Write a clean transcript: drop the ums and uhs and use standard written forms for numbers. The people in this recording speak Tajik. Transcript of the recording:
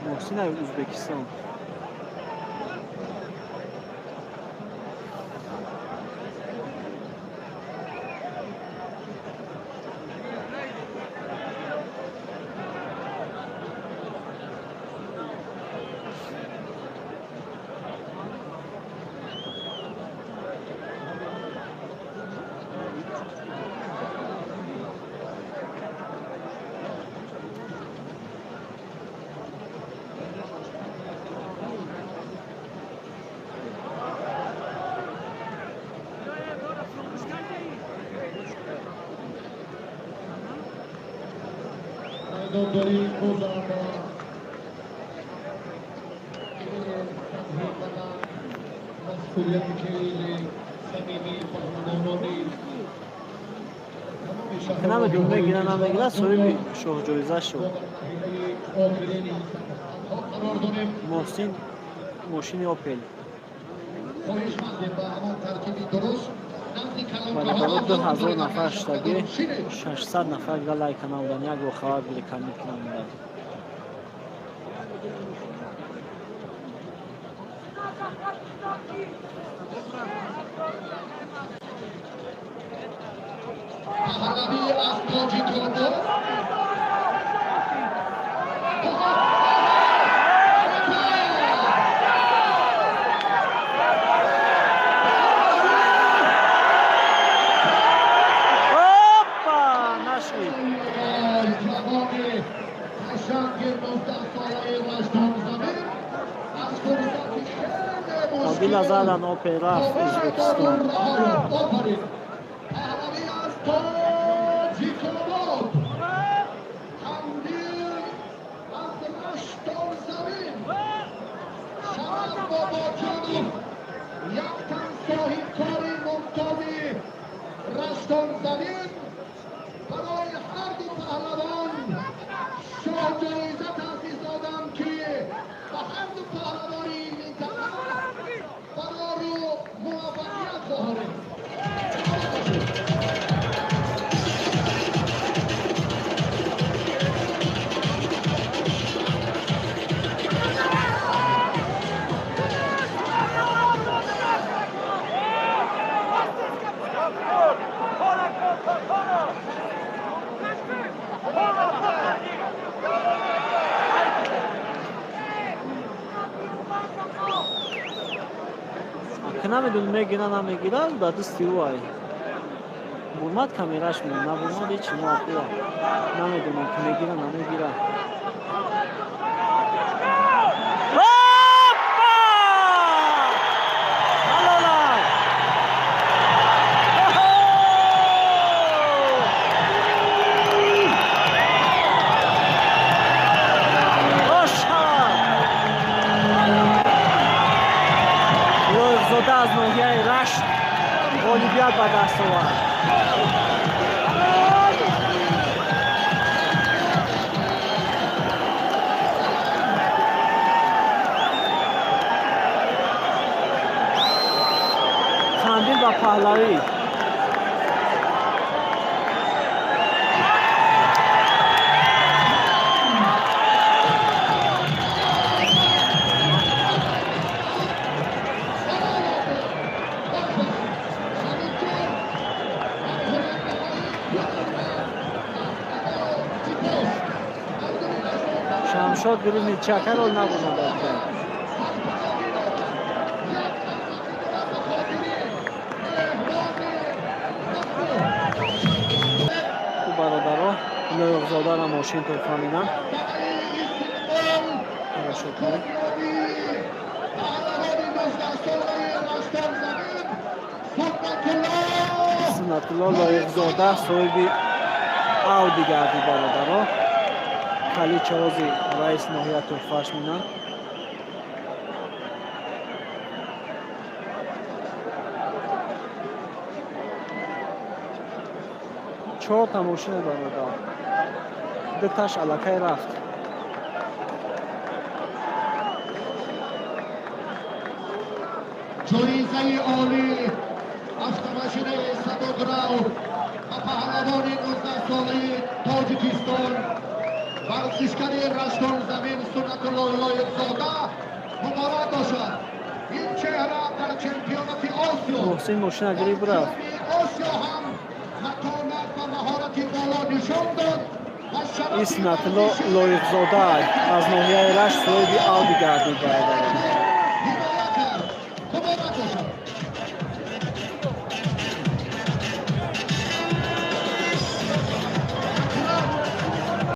Муҳсин Ӯзбекистон. Намедонам, мегира, намегира, соҳиби шоҳҷоиза шуд. Муҳсин, мошини Опел. Бародаро, 2000 нафар шудаги, 600 нафар га лайка намудан, як бор хабар биде, коммент намудан. پهلوی از تاجیکستان. Опа, нашид. جوان قشنگ 19 ساله رشتان زمین از فرصتی خیلی Одил Азадан, Опел рафт Ӯзбекистон. آفرین، پهلوی از تاجیک‌آباد، قندیل از رشتان زمین، شرف باباجانов، یک تن صاحبکار ممتازی رشتان زمین، برای هر دو پهلوان شاه جایزه تأسیس دادم که به هر دو پهلوان این منطقه برار و موفقیت خواهیم. Намедонам, мегира, намегира, дар дасти ӯ ай. Бурмад, камераш мон, набурмад, ҳечи мо акуа намедонам, ки мегира, намегира. Опа! Ҳалолай! Оҳо! Бошад! Лоиқзода аз ноҳияи Рашт ғолибият ба даст овард. Қандил ба Паҳлавӣ. гирифт, ничакаро набурмад. Хуб, бародаро, Лоиқзодарам мошин туҳфа минам. Тамошо кунед. Суннатулло Лоиқзода соҳиби Ауди гардид, бародаро. Калид чарози раис ноҳия туҳфааш минанд. Чорта мошина, бародар, дуташ аллакай рафт. Ҷоизаи олӣ, автомошинаи сабукрав ба паҳлавони 19-солаи Тоҷикистон, варзишгари Раштонзамин Суннатулло Лоиқзода муборак бошад. Ин чеҳра дар чемпионати Осиё Муҳсин мошина гирифт, рафт. Осиё ҳам матонат ва маҳорати боло нишон дод ва шарафи Ин Суннатулло Лоиқзода аз ноҳияи Рашт соҳиби Ауди гардид, бародаро.